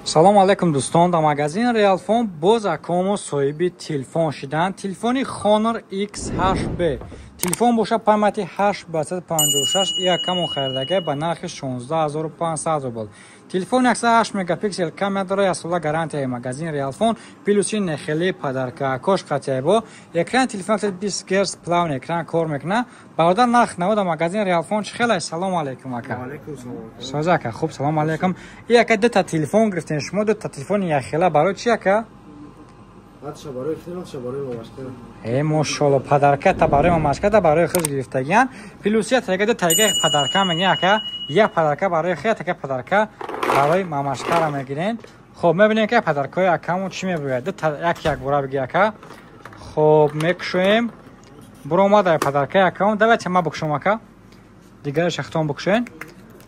Салом алейкум, дӯстон. Дар магазини Реалфон боз акомо соҳиби телефон шиданд. Телефони Honor X8b. Телефон боша памяти 8 ба 56, и акамо харидагай ба нархи 16 500 рубл. Телефон 108 мегапиксел камера дора, яксола гарантияи магазини Реалфон, плюси нехели подарка кош қатиайбо. Экрани телефон 20 герц, плавный экран кор мекунад. Бародар, нарх наво дар магазини Реалфон чӣ хелай? Салом алейкум, ака. Соза, ака, хуб, салом алейкум. И ака, дута телефон гирифтем шумо, дута телефони яхела, барои чи, ака? Мошолло, подарка та барои мамашка, та барои худ гирифтагиян. Плюси тага ду тайга подарка мегирен, ака. Як подарка барои худ, така подарка барои мамашкара мегирен. Хоб, мебинем, ки подаркаи акамон чӣ мебояд. Ду як як бора биги, ака. Хоб, мекушоем. Буромада подаркаи акамон. Давайте ма букшом, ака, дигараш ахтон букшоен.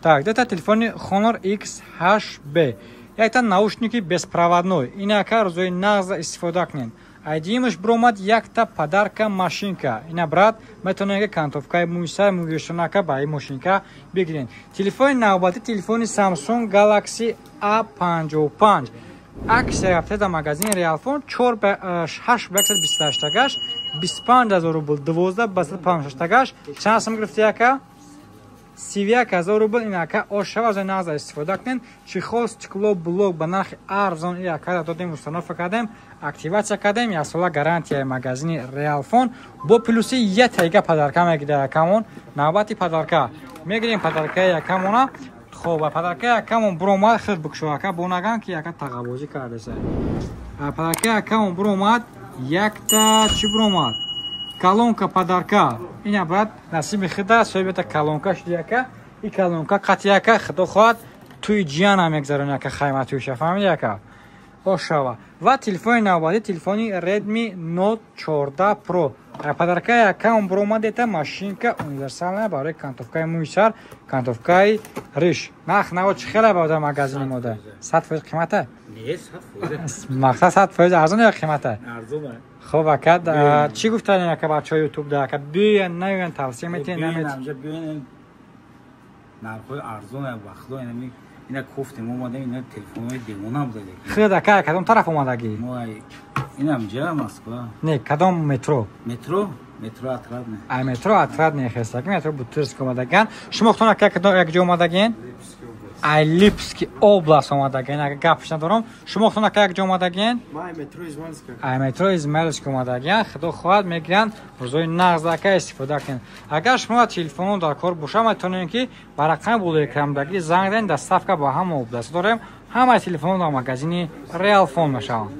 Так, дута телефони Honor X8b, якта наушники беспроводной, ин ака рӯзои нағза истифода кунед. Айдиимаш биромад якта подарка машинка. Ина, брат, метавонед, ки кантовкаи мӯйсар мӯгиршонака ба ин мошинка бигиред. Телефони навбатӣ телефони Samsung Galaxy A55. Аксия рафта дар магазини Реалфон: 8 ба 128 тагаш 25 000 рубл, 12 ба 156 тагаш чанд сум гирифти, ака? 31 000 рубл. Ин ака ошава, аз нағза истифода кунед. Чехол, стекло, блок ба нархи арзон и ака додем, установка кардем, активация кардем, яксола гарантияи магазини Реалфон, бо плюси як тайга подарка мегирад акамон. Навбати подарка мегирем, подаркаи акамона. Хоб, подаркаи акамон буромад, хел бикшо, ака, бонаган ки ака тағабозӣ кардеса. Подаркаи акамон буромад якта, чӣ буромад? Колонка подарка. Ина, брат, насиби хида, соҳибата колонка шуди, ака. И колонка қатъи, ака, худо хоҳад, туи ҷиянам мегзарони, ака, хайма туиша, фаҳмиди, ака? Ошава. Ва телефони навбатӣ телефони Redmi Note 14 Pro. Подаркаи акаун буромадета машинка универсальная барои кантовкаи мӯи сар, кантовкаи риш. Нарх наво чӣ хеле баода магазини мода? 100% қимата? Мақсад, 100% арзон ё қимата? Хоб, ака, чӣ гуфтанем, ака, бачаҳои ютуб да, ака, биёян, наёян, тавсия метиҳен, наметиҳен? Нархҳои арзон, вақтҳо ина кофтем, омадем, ина телефонҳои девона буда. Хед, ака, кадом тараф омадагӣ? Инам ҷа Москва. Не, кадом метро? Метро Отрадное. Ай метро Отрадное хестаги, метро Бутырск омадаган. Шумо худтон, ака, кадом як ҷо омадагин? Ай Липецкий область омадагин, ака, гапш надорам. Шумо худтон, ака, як ҷо омадагин? Ай метро Измайловский омадагин. Худо хоҳад, мегиранд, рӯзои нағз, ака, истифода кунед. Агар шумо телефонон дар кор боша, метавонем, ки ба рақами болои экрандагӣ занг занед, доставка ба ҳама область дорем. Ҳамаи телефонон дар магазини Реалфон мешаванд.